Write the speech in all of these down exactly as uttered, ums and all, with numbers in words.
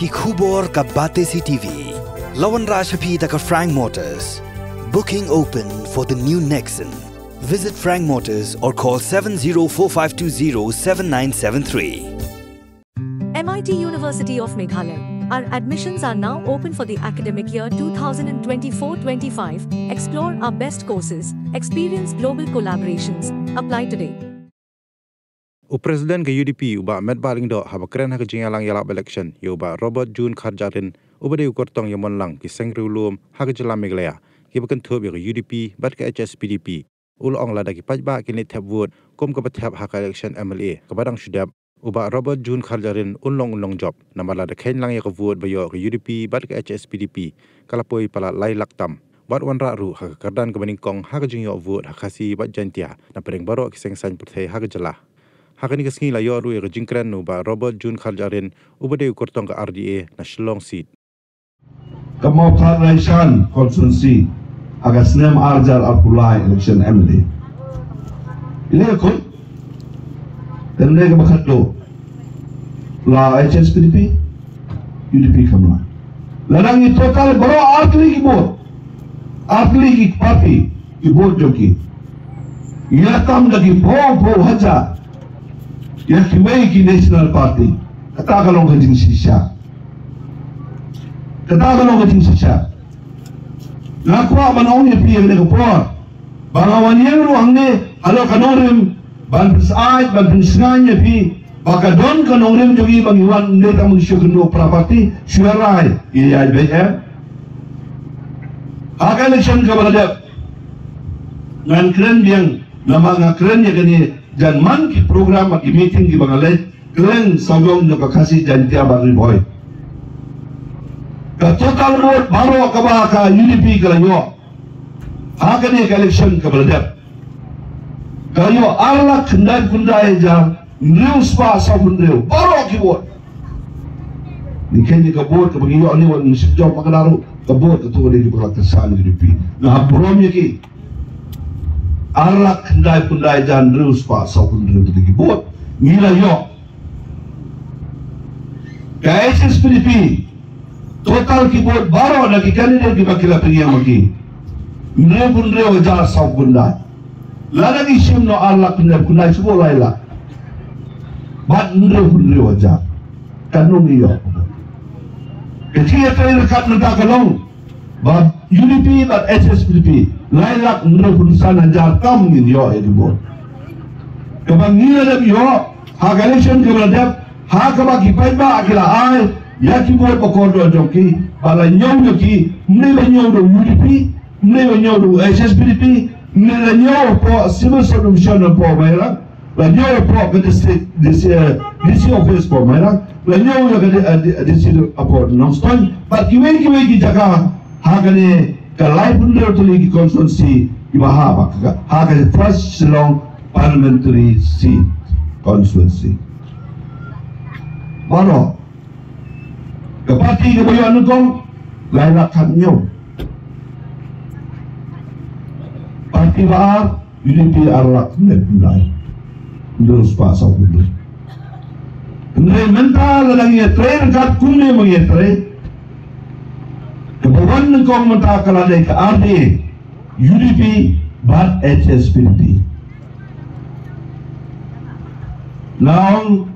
Ki khubor ka Batesi T V. La wanrah sha phi da ka Frank Motors. Booking open for the new Nexon. Visit Frank Motors or call seven zero four five two zero seven nine seven three. M I T University of Meghalaya. Our admissions are now open for the academic year twenty twenty-four twenty-five. Explore our best courses, experience global collaborations. Apply today. U President ka U D P u Bah Metbah Lyngdoh haba kren ha ka jingïalang ïalap election ïa u Bah Robert June Kharjahrin uba dei u kyrtong ïa mon lang ki seng riewlum ha ka jylla Meghalaya kiba kynthup ïa ka U D P bad ka H S P D P. U la ong lada ki paidbah kin leit thep vote kum kaba thep ha ka election M L A kaba dang shu dep, u Bah Robert June Kharjahrin un long un long jop namar lada kheiñ lang ïa ka vote ba ïoh ka U D P bad ka H S P D P ka la poi palat lai lak tam. Bad wanrah ruh ha ka kyrdan kaba nyngkong ha ka jingïoh vote ha Khasi bad Jaintia na pdeng baroh ki seng saiñ pyrthei ha ka jylla. Ha kane ka sngi la ïoh ruh ïa ka jingkren u Bah Robert June Kharjahrin uba dei u kyrtong ka R D A na Shillong seat. Ka Mawthadraishan constituency ha ka snem ar hajar arphew lai election M L A. Ine ka khun Tynrai kaba khatduh la H S P D P, U D P kham la. Lada ngi total baroh artylli ki vote, artylli ki party ki vote jong ki, ngi la tam da ki phew phew hajar ïa kiwei ki national party. Kata ka long ka jingshisha. Kata ka long ka jingshisha. Nga kwah ban ong ïa phi ïa kane ka por ba nga wan ïeng ruh hangne halor ka nongrim ban pynsyaid ban pynsngewthuh ïa phi ba ka don ka nongrim jong ngi ba ngi wan ym dei tang ban shu kynduh para party, shu rai ïa ïa bad em. Ha ka election kaba la dep ngan kren biang namar nga kren ïa kane jan man ki program bad ki meeting kiba nga leit kylleng sawdong jong ka Khasi Jaintia bad Ri Bhoi. Ka total vote baroh kaba ka U D P ka la ïoh ha kane ka election kaba la dep ka ïoh ar lak khyndai phew khyndai hajar hynriew spah sawphew hynriew baroh ki vote. Ngi khein ïa ka vote kaba ngi ïoh ne wat ngi shu jop ma ka daru ka vote ka tu ka dei kiba la kyrshan U D P. Nga burom ïa ki. Ar lak khyndai phew khyndai hajar hynriew spah sawphew hynriew ki vote ngi la ïoh. Ka H S P D P total ki vote baroh na ki candidate kiba ki la pynïeng ma ki hynriew phew hynriew hajar sawphew khyndai. Lada ngi shim noh ar lak pynïeng pynïeng shu bun lai lak bad hynriew phew hynriew hajar. Katno ngi ïoh? Ka jingïatreilang ryngkat mynta ka long ba U D P bad H S P D P lai lak hynriew phew san hajar tam ngin ïoh ïa ki vote. Kaba ngi la dep ïoh ha ka election kaba la dep ha kaba ki paidbah ki la ai ïa ki vote ba kordor jong ki ba la ñiew ïa ki, ym dei ba ñiew da u U D P, ym dei ba ñiew da u H S P D P, ym dei ba ñiew hapoh Civil Subdivision hapoh Mairang, la ñiew hapoh ka district D C, eh, D C office hapoh Mairang, la ñiew ïa ka di-, eh, di-, D C hapoh Nongstoiñ bad kiwei kiwei ki jaka ha kane ka laiphew hynriew tylli ki constituency kiba ha ba ka, ha ka first Shillong parliamentary seat constituency. Baroh ka party kaba ïoh nyngkong lai lak khathynñiew. Party ba ar U D P ar lak khyndai phew khyndai. Hynriew spah sawphew hynriew. Hynrei mynta lada ngi ïatrei ryngkat kumne ma ngi ïatrei, kaba wan nyngkong mynta ka la dei ka R D A, U D P bad H S P D P. Nga ong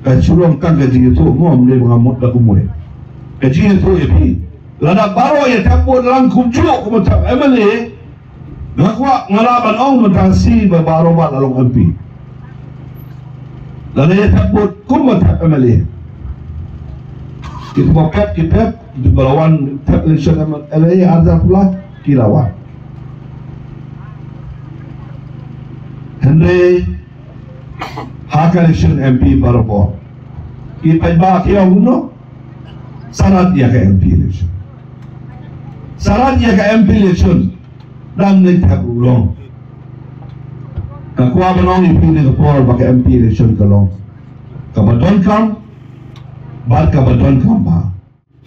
ka shu long tang ka jingïathuh mo, ym dei ba nga mut da kumwei. Ka jingïathuh ïa phi. Lada baroh ïa thep vote lang kumjuh kumba thep M L A, nga kwah nga lah ban ong mynta shi ba baroh ba la long M P. Lada ïa thep vote kumba thep M L A. Kita ba pep, ki pep, kita ba la wan thep election M L A ar hajar arphew lai, ki la wan. Hynrei ha ka election M P barabor, ki paidbah ki ong kumno? Sarat ïa ka M P election. Sarat ïa ka M P election. Dang nang thep ruh long. Nga kwah ban ong ïa phi ha kane ka por ba ka M P election ka long kaba donkam bad kaba donkam bha.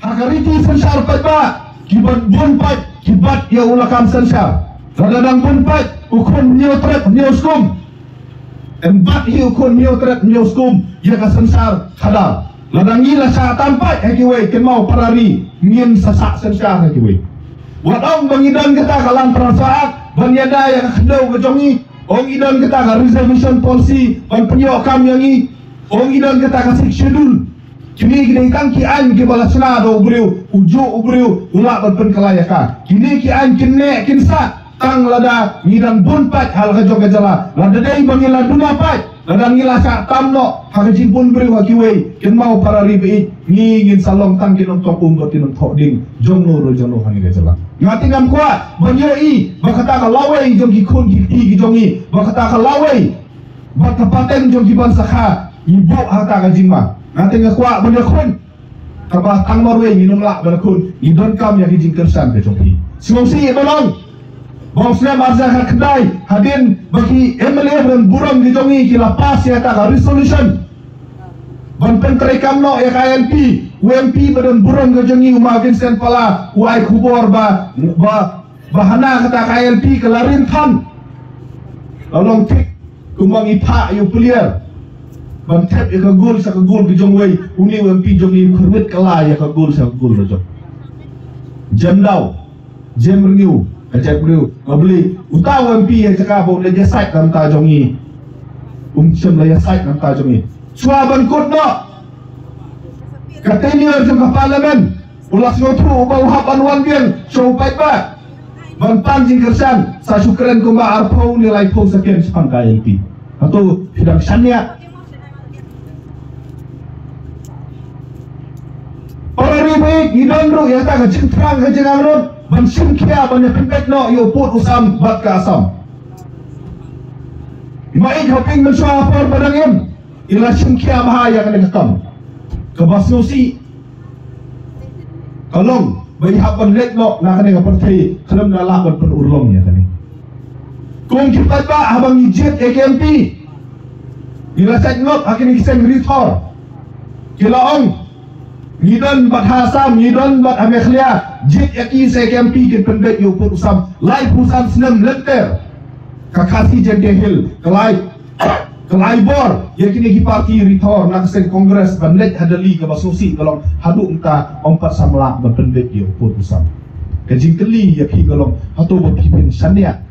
Ha ka riti synshar paidbah, kiba bun pait ki bat ïa u lakam synshar. Lada dang bun pait, u khun hynñiew tret hynñiew skum. Em bat hi u khun hynñiew tret hynñiew skum ïa ka synshar khadar. Lada ngi la shah tam pat ha kiwei, kynmaw para ri, ngin sa shah synshar ha kiwei. Wat ong ba ngi don kata ka Land Transfer Act ban ïada ïa ka khyndew ka jong ngi. Ong ngi don kata ka reservation policy ban pynïoh kam ïa ngi. Ong ngi don kata ka Sixth Schedule. Kine ki dei tang ki aiñ kiba la shna da u briew, u juh u briew u lah ban pynkylla ïa ka. Kine ki aiñ kin neh kin sah tang lada ngi dang bun pat ha la ka jong ka jylla. Lada dei ba ngi la duna pat, lada ngi la shah tam noh ha ka jingbun briew ha kiwei, kynmaw para ri ba ïeit, ngi ngin sa long tang ki nongtong um bad ki nongthoh ding jong no ruh jong no ha kane ka jylla. Nga te ngam kwah ban ïohi ba kata ka lawei jong ki khun ki kti ki jong ngi, ba kata ka lawei bad ka pateng jong ki ban sakha ngi buh ha kata ka jingma. Nga te nga kwah ban ïakhun, kaba tang marwei ngin ym lah ban ïakhun, ngi donkam ïa ki jingkyrshan ka jong phi. Sngewsih ban ong ba u snem ar hajar khatkhyndai, hadien ba ki M L A ba don burom ki jong ngi ki la pass ïa kata ka resolution ban pyntreikam noh ïa ka I L P, u M P ba don burom ka jong ngi u Ma Vincent Pala u ai khubor ba, ba, ba hana kata ka I L P ka la rim than, la long thik kumba ngi phah ïa u player ban thep ïa ka gol sha ka gol ka jong uwei, une u M P jong ngi u khyrwit kylla ïa ka gol sha ka gol ka jong. Jem daw, jem rngiew, ka jaitbynriew, nga believe uta u M P ha jaka ba u la ïasaid na ka bynta jong ngi, um shym la ïasaid na ka bynta jong ngi. Shuwa ban kut noh ka tenure jong ka parliament, u la sngewthuh ba u hap ban wan biang sha u paidbah ban pan jingkyrshan, sa shu kren kumba arphew ne laiphew second shaphang ka I L P. Hato phi dang shaniah? Para ri ba ïeit, ngi don ruh ïa kata ka jingthrang ka jingangnud ban shim khia ban ïa pynbeit noh ïa u pud u sam bad ka Assam. Mait Hoping mynshuwa ha por ba dang im i la shim khia bha ïa kane ka kam. Kaba sngewsih ka long ba i hap ban leit noh na kane ka pyrthei khlem da lah ban pynurlong ïa kane. Kum ki paidbah, haba ngi jied ïa ki M P, ngi la sait ngop ha kine ki seng ri thor. Ki la ong, ngi don bad ha Assam, ngi don bad ha Meghalaya, jied ïa ki sa ki M P kin pynbeit ïa u pud u sam. Laiphew san snem lynter ka Khasi Jaintia Hills ka la ai, ka la ai bor ïa kine ki parti ri thor na ka seng Congress ban leit ha Delhi, kaba sngewsih ka long haduh mynta ym pat samla ban pynbeit ïa u pud u sam. Ka jingkylli ïa phi ka long, hato ba phi pynshaniah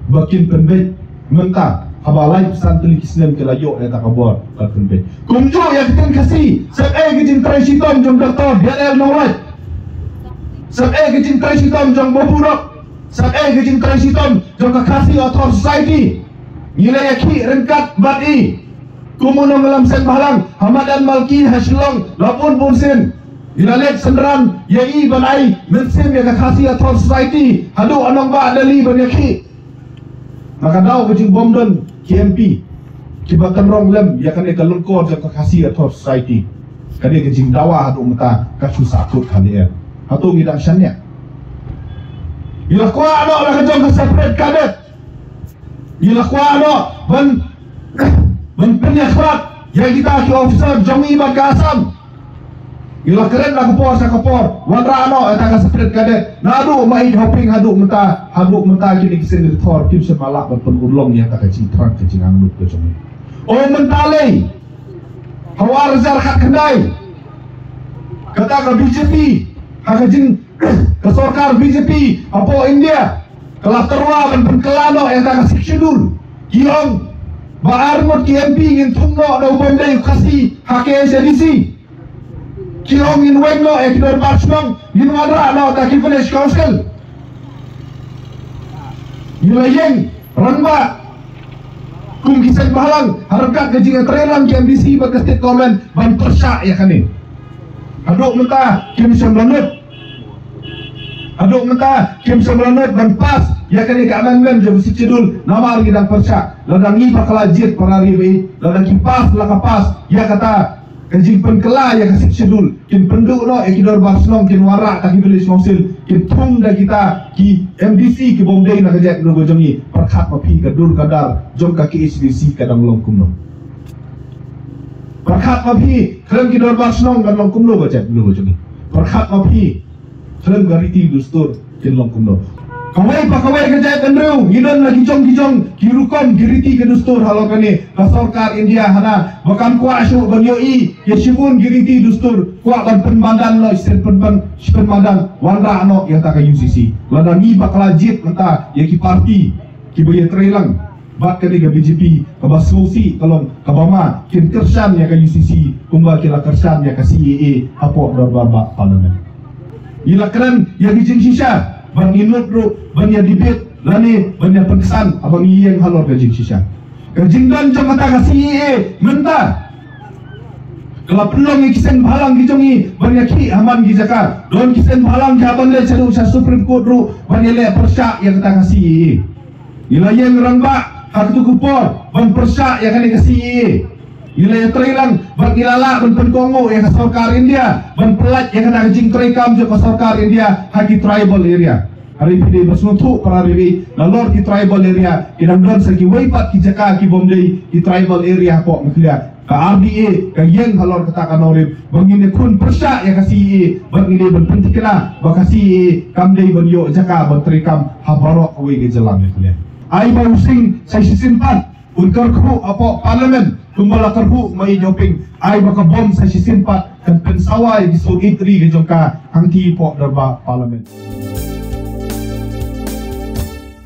ba kin pynbeit mynta, haba laiphew san tylli ki snem ki la ïoh ïa kata ka bor ban pynbeit? Kumjuh ïa ka ktien Khasi, sep ei ka jingtrei shitom jong Doctor D L Nonglait, sep ei ka jingtrei shitom jong Babu Rock, sep ei ka jingtrei shitom jong ka Khasi Author Society. Ngi la ïakhih ryngkat bad i, kum u nongïalam seng bhalang ha madan Malki ha Shillong, la bun bun sien ngi la leit synran ïa i ban ai mynsiem ïa ka Khasi Author Society haduh ha nongbah Delhi ban ïakhih. Na ka daw ka jingbym don ki M P kiba kynrong lem ïa kane ka lyngkor jong ka Khasi Author Society, kane ka jingdawa haduh mynta ka shu sahkut khlieh. Hato ngi dang shaniah? Ngi la kwah noh la ka jong ka separate cadet. Ngi la kwah noh ban, ban pynïakhlad ïa kita ki officer jong ngi bad ka Assam. Ngi la kren na ka por sha ka por, wanrah noh ïa ka separate cadet. Naduh Mait Hoping haduh mynta, haduh mynta kine ki seng ri thor kim shym la lah ban pynurlong ïa ka jingthrang ka jingangnud ka jong ngi. O mynta lei, ha u ar hajar khatkhyndai, kata ka B J P, ha ka jing, ka sorkar B J P hapoh India, ka la tyrwa ban pynkylla noh ïa ka Sixth Schedule. Ki ong ba ar ngut ki M P ngin thung noh da u bym dei u Khasi ha K H A D C. Ki ong ngin weng noh ïa ki dorbar shnong, ngin wanrah noh da ki village council. Ngi la ïeng rangbah kum ki seng bhalang ha ryngkat ka jingïatreilang ki M D C bad ka state government ban pyrshah ïa kane. Haduh mynta kim shym la nud. Haduh mynta kim shym la nud ban pass ïa kane ka amendment jong ka Sixth Schedule, namar ngi dang pyrshah. Lada ngi bakla jied para ri ba ïeit, lada ki pass la ka pass ïa kata ka jingpynkylla ïa ka Sixth Schedule, kin pynduh noh ïa ki dorbar shnong, kin wanrah da ki village council, kin thung da kita ki M D C ki bym dei na ka jaitbynriew ka jong ngi. Pyrkhat ma phi, ka dur ka dar jong ka K H A D C ka dang long kumno? Pyrkhat ma phi, khlem ki dorbar shnong kan long kumno ka jaitbynriew ka jong ngi? Pyrkhat ma phi, khlem ka riti dustur kin long kumno? Kawei pa kawei ka jaitbynriew ngi don la ki jong ki jong ki rukom ki riti ki dustur halor kane. Ka sorkar India hana ba kam kwah shuh ban ïohi ïa shibun ki riti dustur, kwah ban pynmadan noh shisien, pynban shisien madan. Wanrah noh ïa kata ka U C C. Lada ngi bakla jied mynta ïa ki parti kiba ïatreilang bad kane ka B J P kaba sngewsih ka long kaba ma kin kyrshan ïa ka U C C kumba ki la kyrshan ïa ka C A A hapoh dorbar ba Parliament. Ngi la kren ïa ki jingshisha ban ngi nud ruh ban ïa debate lane ban ïa pynksan haba ngi ïeng halor ka jingshisha. Ka jingdon jong kata ka C A A mynta ka la pynlong ïa ki seng bhalang ki jong ngi ban ïa khih ha man ki jaka. Don ki seng bhalang ki hap ban leit shaduh sha Supreme Court ruh ban ïa leh pyrshah ïa kata ka C A A. Ngi la ïeng rangbah ha katu ka por ban pyrshah ïa kane ka C A A. Ngi la ïatreilang bad ngi la lah ban pynkohnguh ïa ka sorkar India ban pyllait ïa kata ka jingtreikam jong ka sorkar India ha ki tribal area. Hynrei phi dei ba sngewthuh para ri, nalor ki tribal area ki dang don sa kiwei pat ki jaka ki bym dei ki tribal area hapoh Meghalaya. Ka R D A ka ïeng halor kata ka nongrim ba ngin ïakhun pyrshah ïa ka C A A bad ngin dei ban pynthikna ba ka C A A kam dei ban ïoh jaka ban treikam ha baroh kawei ka jylla Meghalaya. Ai ba u sing sa shisien pat un kyrkhu hapoh Parliament kumba la kyrkhu ma i Nyawping. Ai ba ka bom sa shisien pat kan pynsawa ïa ki sur ri ka jong ka hangtei hapoh dorbar Parliament.